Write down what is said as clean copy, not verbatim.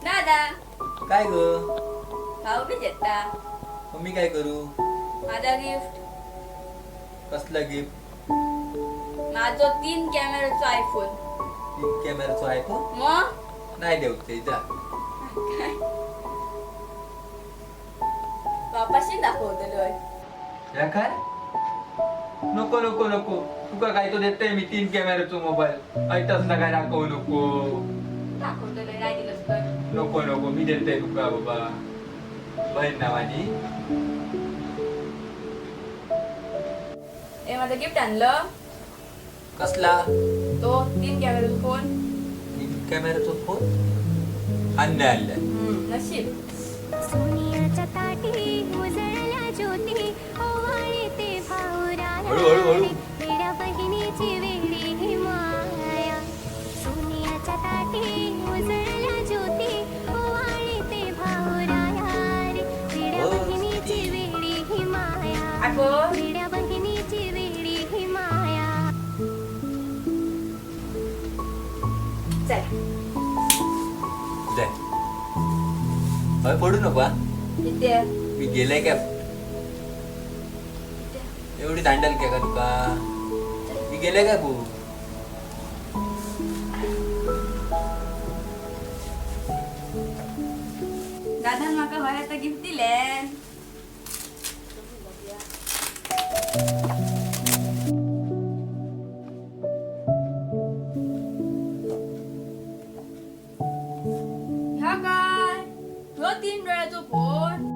दादा. काय ग? भाऊ बी देता. मग मी काय करू? माझा गिफ्ट. कसला गिफ्ट? माझो 3 कॅमेराचो आयफोन. 3 कॅमेराचो आयफोन? मग. नाही देऊचे, जा. बापाशी दाखवतलोय. या काय, नको नको नको, तुका काय तो देतोय मी 3 कॅमेराचो मोबाईल, ऐ तसला काय दाखवू नको. दाखवतलोय, नाही दिलंस तर. नको नको, मी देतोय तुका बाबा, बहीण ना माझी. ए, माझं गिफ्ट आणलं. कसला? तो 3 कॅमेराचा फोन. 3 कॅमेराचो फोन आणलं आणलं. नशीब. सोनियाच्या ताटी उजळल्या ज्योती, ओवाळे ते हळू, हळू, हळू. भाऊराया, वेड्या बहिणीची वेडी ही माया. सोनियाच्या ताटी उजळल्या ज्योती, ओवाळे ते भाऊराया रे, वेड्या हो, बहिणीची वेडी ही माया. अगं. वेड्या बहिणीची वेडी ही माया. चल. जाय, हय पडू नको हा. इथे. मी गेलंय काय एवढी दांडल काय का तुका? मी गेलंय काय भाऊ? दादान माका हय आता गिफ्ट दिले. ह्या काय, ह्यो 3 डोळ्याचो फोन?